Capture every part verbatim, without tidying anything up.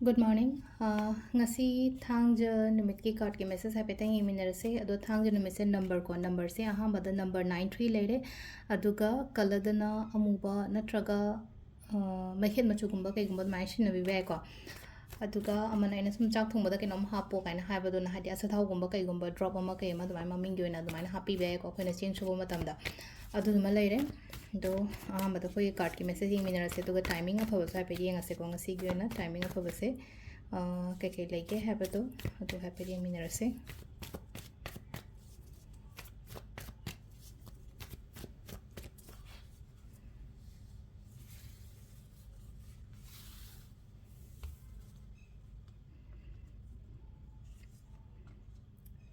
Good morning. ꯑꯥ, ꯉꯁꯤ ꯊꯥꯡꯖ ꯅꯨꯃꯤꯠꯀꯤ cardꯀꯤ message ꯍꯥꯏꯐꯦꯠꯇꯪ ꯌꯦꯡꯃꯤꯟꯅꯔꯁꯦ꯫ ꯑꯗꯣ ꯊꯥꯡꯖ ꯅꯨꯃꯤꯠꯁꯦ number ꯀꯣ, numberꯁꯦ ꯑꯍꯥꯟꯕꯗ number nine three ꯂꯩꯔꯦ, ꯑꯗꯨꯒ colourꯗꯅ ꯑꯃꯨꯕ ꯅꯠꯇ꯭ꯔꯒ, ꯑꯥ, ꯃꯩꯈꯦꯠ ꯃꯆꯨꯒꯨꯝꯕ ꯀꯩꯒꯨꯝꯕ ꯑꯗꯨꯃꯥꯏꯅ ꯁꯤꯖꯤꯟꯅꯕꯤꯕ ꯌꯥꯏꯀꯣ꯫ ꯑꯗꯨꯒ ꯑꯃꯅ ꯑꯩꯅ ꯁꯨꯝ ꯆꯥꯛ ꯊꯣꯡꯕꯗ ꯀꯩꯅꯣꯝ ꯍꯥꯞꯄꯣ ꯀꯥꯏꯅ ꯍꯥꯏꯕꯗꯨꯅ, ꯍꯥꯏꯗꯤ ꯑꯆꯥꯊꯥꯎꯒꯨꯝꯕ ꯀꯩꯒꯨꯝꯕ drop ꯑꯃ ꯀꯩ ꯑꯃ ꯑꯗꯨꯃꯥꯏꯅ ꯃꯃꯤꯡꯒꯤ ꯑꯣꯏꯅ ꯑꯗꯨꯃꯥꯏꯅ ꯍꯥꯞꯄꯤꯕ ꯌꯥꯏꯀꯣ, ꯑꯩꯈꯣꯏꯅ ꯆꯦꯡ ꯁꯨꯕ ꯃꯇꯝꯗ꯫ ꯑꯗꯨꯗꯨꯃ ꯂꯩꯔꯦ꯫ ꯑꯗꯣ ꯑꯍꯥꯟꯕꯗ ꯑꯩꯈꯣꯏꯒꯤ cardꯀꯤ message ꯌꯦꯡꯃꯤꯟꯅꯔꯁꯦ, ꯑꯗꯨꯒ timing ꯑꯐꯕꯁꯨ ꯍꯥꯏꯐꯦꯠ ꯌꯦꯡꯉꯁꯦꯀꯣ꯫ ꯉꯁꯤꯒꯤ ꯑꯣꯏꯅ timing ꯑꯐꯕꯁꯦ, ꯑ, ꯀꯩꯀꯩ ꯂꯩꯒꯦ ꯍꯥꯏꯕꯗꯣ ꯑꯗꯨ ꯍꯥꯏꯐꯦꯠ ꯌꯦꯡꯃꯤꯟꯅꯔꯁꯦ꯫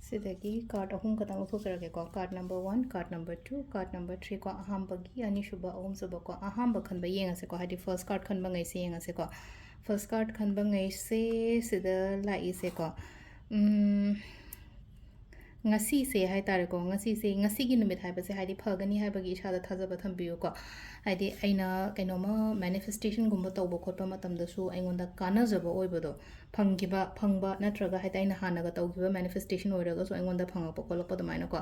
ꯁꯤꯗꯒꯤ card ꯑꯍꯨꯝ ꯈꯛꯇꯪ ꯂꯧꯊꯣꯛꯆꯔꯒꯦꯀꯣ꯫ Card number one, card number two, card number three ꯀꯣ꯫ ꯑꯍꯥꯟꯕꯒꯤ, ꯑꯅꯤꯁꯨꯕ, ꯑꯍꯨꯝꯁꯨꯕ ꯀꯣ꯫ ꯑꯍꯥꯟꯕ ꯈꯟꯕ ꯌꯦꯡꯉꯁꯦꯀꯣ, ꯍꯥꯏꯗꯤ first card ꯈꯟꯕꯉꯩꯁꯦ ꯌꯦꯡꯉꯁꯦꯀꯣ꯫ First card ꯈꯟꯕꯉꯩꯁꯦ ꯁꯤꯗ ꯂꯥꯛꯏꯁꯦꯀꯣ꯫ ꯎꯝ, ꯉꯁꯤꯁꯦ ꯍꯥꯏ ꯇꯥꯔꯦꯀꯣ, ꯉꯁꯤꯁꯦ, ꯉꯁꯤꯒꯤ ꯅꯨꯃꯤꯠ ꯍꯥꯏꯕꯁꯦ ꯍꯥꯏꯗꯤ ꯐꯒꯅꯤ ꯍꯥꯏꯕꯒꯤ ꯏꯁꯥꯗ ꯊꯥꯖꯕ ꯊꯝꯕꯤꯌꯨꯀꯣ꯫ ꯍꯥꯏꯗꯤ ꯑꯩꯅ ꯀꯩꯅꯣꯝꯃ manifestationꯒꯨꯝꯕ ꯇꯧꯕ ꯈꯣꯠꯄ ꯃꯇꯝꯗꯁꯨ ꯑꯩꯉꯣꯟꯗ ꯀꯥꯟꯅꯖꯕ ꯑꯣꯏꯕꯗꯣ, ꯐꯪꯈꯤꯕ, ꯐꯪꯕ ꯅꯠꯇ꯭ꯔꯒ ꯍꯥꯏꯗꯤ ꯑꯩꯅ ꯍꯥꯟꯅꯒ ꯇꯧꯈꯤꯕ manifestation ꯑꯣꯏꯔꯒꯁꯨ ꯑꯩꯉꯣꯟꯗ ꯐꯪꯉꯛꯄ ꯈꯣꯠꯂꯛꯄ ꯑꯗꯨꯃꯥꯏꯅꯀꯣ꯫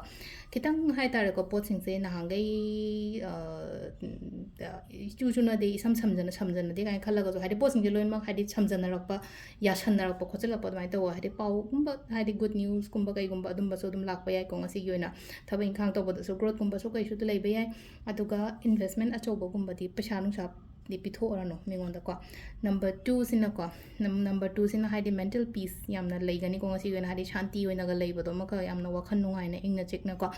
ꯈꯤꯇꯪ ꯍꯥꯏ ꯇꯥꯔꯦꯀꯣ, ꯄꯣꯠꯁꯤꯡꯁꯦ ꯅꯍꯥꯟꯈꯩ, ꯑ, ꯏꯆꯨ ꯆꯨꯅꯗꯦ, ꯏꯁꯝ ꯁꯝꯖꯅ, ꯁꯝꯖꯅꯗꯦ ꯀꯥꯏꯅ ꯈꯜꯂꯒꯁꯨ, ꯍꯥꯏꯗꯤ ꯄꯣꯠꯁꯤꯡꯁꯦ ꯂꯣꯏꯅꯃꯛ ꯍꯥꯏꯗꯤ ꯁꯝꯖꯟꯅꯔꯛꯄ, ꯌꯥꯁꯟꯅꯔꯛꯄ ꯈꯣꯠꯆꯜꯂꯛꯄ ꯑꯗꯨꯃꯥꯏꯅ ꯇꯧꯕ, ꯍꯥꯏꯗꯤ ꯄꯥꯎꯒꯨꯝꯕ, ꯍꯥꯏꯗꯤ good newsꯀꯨꯝꯕ ꯀꯩꯒꯨꯝꯕ ꯑꯗꯨꯝꯕꯁꯨ ꯑꯗꯨꯝ ꯂꯥꯛꯄ ꯌꯥꯏꯀꯣ꯫ ꯉꯁꯤꯒꯤ ꯑꯣꯏꯅ ꯊꯕꯛ ꯏꯪꯈꯥꯡ ꯇꯧꯕꯗꯁꯨ growthꯀꯨꯝꯕꯁꯨ ꯀꯩꯁꯨ ꯂꯩꯕ ꯌꯥꯏ꯫ ꯑꯗꯨꯒ investment ꯑꯆꯧꯕꯒꯨꯝꯕꯗꯤ ꯄꯩꯁꯥ ꯅꯨꯡꯁꯥꯗꯤ ꯄꯤꯊꯣꯛꯑꯔꯅꯨ ꯃꯤꯉꯣꯟꯗꯀꯣ꯫ Number twoꯁꯤꯅꯀꯣ, num-, number twoꯁꯤꯅ ꯍꯥꯏꯗꯤ mental peace ꯌꯥꯝꯅ ꯂꯩꯒꯅꯤꯀꯣ꯫ ꯉꯁꯤꯒꯤ ꯑꯣꯏꯅ ꯍꯥꯏꯗꯤ ꯁꯥꯟꯇꯤ ꯑꯣꯏꯅꯒ ꯂꯩꯕꯗꯣ, ꯑꯃꯒ ꯌꯥꯝꯅ ꯋꯥꯈꯜ ꯅꯨꯡꯉꯥꯏꯅ ꯏꯪꯅ ꯆꯤꯛꯅꯀꯣ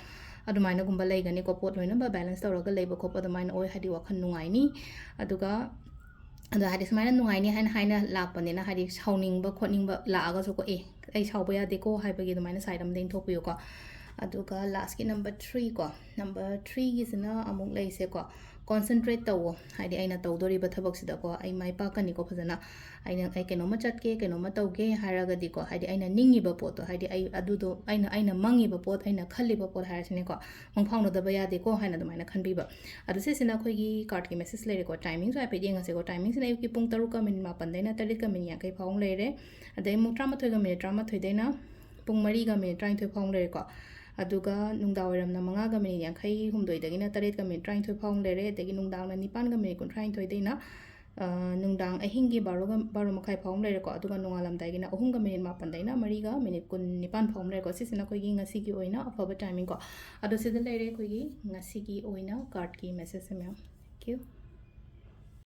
ꯑꯗꯨꯃꯥꯏꯅꯒꯨꯝꯕ ꯂꯩꯒꯅꯤꯀꯣ꯫ ꯄꯣꯠ ꯂꯣꯏꯅꯃꯛ balance ꯇꯧꯔꯒ ꯂꯩꯕ ꯈꯣꯠꯄ ꯑꯗꯨꯃꯥꯏꯅ ꯑꯣꯏ, ꯍꯥꯏꯗꯤ ꯋꯥꯈꯜ ꯅꯨꯡꯉꯥꯏꯅꯤ꯫ ꯑꯗꯨꯒ ꯑꯗꯣ ꯍꯥꯏꯗꯤ ꯁꯨꯃꯥꯏꯅ ꯅꯨꯡꯉꯥꯏꯅꯤ ꯍꯥꯏꯅ, ꯍꯥꯏꯅ ꯂꯥꯛꯄꯅꯤꯅ, ꯍꯥꯏꯗꯤ ꯁꯥꯎꯅꯤꯡꯕ ꯈꯣꯠꯅꯤꯡꯕ ꯂꯥꯛꯑꯒꯁꯨꯀꯣ, "ꯑꯦ, ꯑꯩ ꯁꯥꯎꯕ ꯌꯥꯗꯦꯀꯣ" ꯍꯥꯏꯕꯒꯤ ꯑꯗꯨꯃꯥꯏꯅ side ꯑꯃꯗ ꯏꯟꯊꯣꯛꯄꯤꯌꯨꯀꯣ꯫ ꯑꯗꯨꯒ lastꯀꯤ number three ꯀꯣ, number threeꯒꯤꯁꯤꯅ ꯑꯃꯨꯛ ꯂꯩꯁꯦꯀꯣ꯫ ꯀꯣꯟꯁꯦꯟꯇ꯭ꯔꯦꯠ ꯇꯧꯋꯣ꯫ ꯍꯥꯏꯗꯤ ꯑꯩꯅ ꯇꯧꯗꯣꯔꯤꯕ ꯊꯕꯛꯁꯤꯗꯀꯣ ꯑꯩ ꯃꯥꯏ ꯄꯥꯛꯀꯅꯤꯀꯣ ꯐꯖꯅ꯫ ꯑꯩꯅ ꯑꯩ ꯀꯩꯅꯣꯝꯃ ꯆꯠꯀꯦ, ꯀꯩꯅꯣꯝꯃ ꯇꯧꯒꯦ ꯍꯥꯏꯔꯒꯗꯤꯀꯣ, ꯍꯥꯏꯗꯤ ꯑꯩꯅ ꯅꯤꯡꯉꯤꯕ ꯄꯣꯠꯇꯣ, ꯍꯥꯏꯗꯤ ꯑꯩ ꯑꯗꯨꯗꯣ ꯑꯩꯅ ꯑꯩꯅ ꯃꯪꯉꯤꯕ ꯄꯣꯠ, ꯑꯩꯅ ꯈꯜꯂꯤꯕ ꯄꯣꯠ ꯍꯥꯏꯔꯁꯤꯅꯦꯀꯣ, ꯃꯪ ꯐꯥꯎꯅꯗꯕ ꯌꯥꯗꯦꯀꯣ ꯍꯥꯏꯅ ꯑꯗꯨꯃꯥꯏꯅ ꯈꯟꯕꯤꯕ꯫ ꯑꯗꯣ ꯁꯤꯁꯤꯅ ꯑꯩꯈꯣꯏꯒꯤ ꯀꯥꯔꯠꯀꯤ ꯃꯦꯁꯦꯖ ꯂꯩꯔꯦꯀꯣ꯫ ꯇꯥꯏꯃꯤꯡꯁꯨ ꯍꯥꯏꯐꯦꯠ ꯌꯦꯡꯉꯁꯦꯀꯣ꯫ ꯇꯥꯏꯃꯤꯡꯁꯤꯅ ꯑꯌꯨꯛꯀꯤ ꯄꯨꯡ ꯇꯔꯨꯛꯀ ꯃꯤꯅꯤꯠ ꯃꯥꯄꯟꯗꯩꯅ ꯇꯔꯦꯠꯀ ꯃꯤꯅꯤꯠ ꯌꯥꯡꯈꯩ ꯐꯥꯎ ꯑꯃ ꯂꯩꯔꯦ꯫ ꯑꯗꯩ ꯑꯃꯨꯛ ꯇꯔꯥꯃꯥꯊꯣꯏꯒ ꯃꯤꯅꯤꯠ ꯇꯔꯥꯃꯥꯊꯣꯏꯗꯩꯅ ꯄꯨꯡ ꯃꯔꯤꯒ ꯃꯤꯅꯤꯠ ꯇꯔꯥꯅꯤꯊꯣꯏ ꯐꯥꯎ ꯑꯃ ꯂꯩꯔꯦꯀꯣ꯫ ꯑꯗꯨꯒ ꯅꯨꯡꯗꯥꯡ ꯋꯥꯏꯔꯝꯅ ꯃꯉꯥꯒ ꯃꯤꯅꯤꯠ ꯌꯥꯡꯈꯩ ꯍꯨꯝꯗꯣꯏꯗꯒꯤꯅ ꯇꯔꯦꯠꯀ ꯃꯤꯅꯤꯠ ꯇꯔꯥꯅꯤꯊꯣꯏ ꯐꯥꯎ ꯑꯃ ꯂꯩꯔꯦ꯫ ꯑꯗꯒꯤ ꯅꯨꯡꯗꯥꯡꯅ ꯅꯤꯄꯥꯟꯒ ꯃꯤꯅꯤꯠ ꯀꯨꯟꯊ꯭ꯔꯥꯅꯤꯊꯣꯏꯗꯩꯅ, ꯑ, ꯅꯨꯡꯗꯥꯡ ꯑꯍꯤꯡꯒꯤ ꯕꯥꯔꯣꯒ, ꯕꯥꯔꯣ ꯃꯈꯥꯏ ꯐꯥꯎ ꯑꯃ ꯂꯩꯔꯦꯀꯣ꯫ ꯑꯗꯨꯒ ꯅꯣꯡꯉꯥꯜꯂꯝꯗꯥꯏꯒꯤꯅ ꯑꯍꯨꯝꯒ ꯃꯤꯅꯤꯠ ꯃꯥꯄꯟꯗꯩꯅ ꯃꯔꯤꯒ ꯃꯤꯅꯤꯠ ꯀꯨꯟꯅꯤꯄꯥꯟ ꯐꯥꯎ ꯑꯃ ꯂꯩꯔꯦꯀꯣ꯫ ꯁꯤꯁꯤꯅ ꯑꯩꯈꯣꯏꯒꯤ ꯉꯁꯤꯒꯤ ꯑꯣꯏꯅ ꯑꯐꯕ ꯇꯥꯏꯃꯤꯡ ꯀꯣ꯫ ꯑꯗꯣ ꯁꯤꯗ ꯂꯩꯔꯦ ꯑꯩꯈꯣꯏꯒꯤ ꯉꯁꯤꯒꯤ ꯑꯣꯏꯅ ꯀꯥꯔꯠꯀꯤ ꯃꯦꯁꯦꯖꯁꯦ ꯃꯌꯥꯝ꯫ Thank you꯫